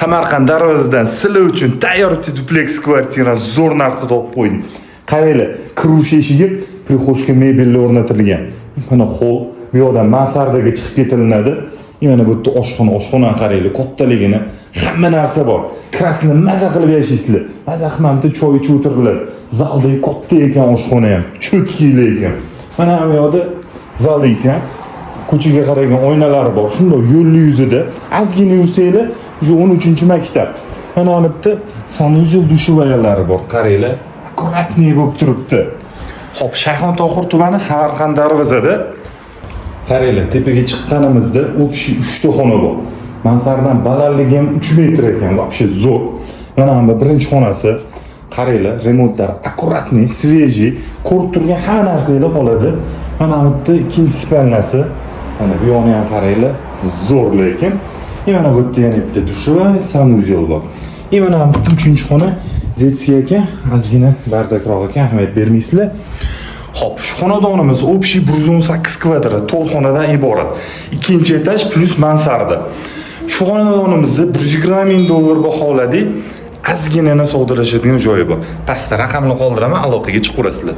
Samarqand Darvozadan sizlar uchun tayyor bitta dupleks kvartira zo'r narxda topib qo'ydim. Qaranglar, kiruvchi eshigi прихожка mebellar o'rnatilgan. Mana холл, bu yoqdan mansardaga chiqib ketilinadi. Mana bu yerda oshxona, oshxonani qaranglar, kattaligini, hamma narsa bor. Kirasizlar, maza qilib yashaysizlar. Maza qilib mana bitta choy ichib o'tiriladi. Zaldagi katta ekan oshxona ham, чёткий ekan. Mana bu yoqda zal ekan. Ko'chaga qaragan oynalari bor. Shundoq yo'lni yuzida ozgina yursanglar, уже 13-maktab. Mana bu yerda санузел, душевая lari bor. Qaranglar, аккуратный bo'lib turibdi. Xo'p, Shayxontohur tumani, Samarqand Darvozada. Qaranglar, tepaga chiqqanimizda общий 3 ta xona bor. Mansardan balandligi ham 3 metr ekan, вообще zo'r. Mana bu birinchi xonasi. Qaranglar, remontlar аккуратный, свежий, ko'rib turgan hamma narsanglar qoladi. Mana bu yerda ikkinchi спальня si. Mana bu yoqni ham qaranglar, zo'r lekin. И mana bu yerda yana bitta душевая, санузел bor. И mana bu yerda uchinchi xona детский ekan, ozgina бардак roq ekan, ahamiyat bermaysizlar. Xo'p, shu xonadonimiz общий 118 kvadrat, to'rt xonadan iborat. Ikkinchi etaj плюс mansarda. Shu xonadonimizni 120 ming dollar baholadik. Ozginani savdolashadigan joyi bor. Pastda raqamni qoldiraman, aloqaga chiqaverasizlar.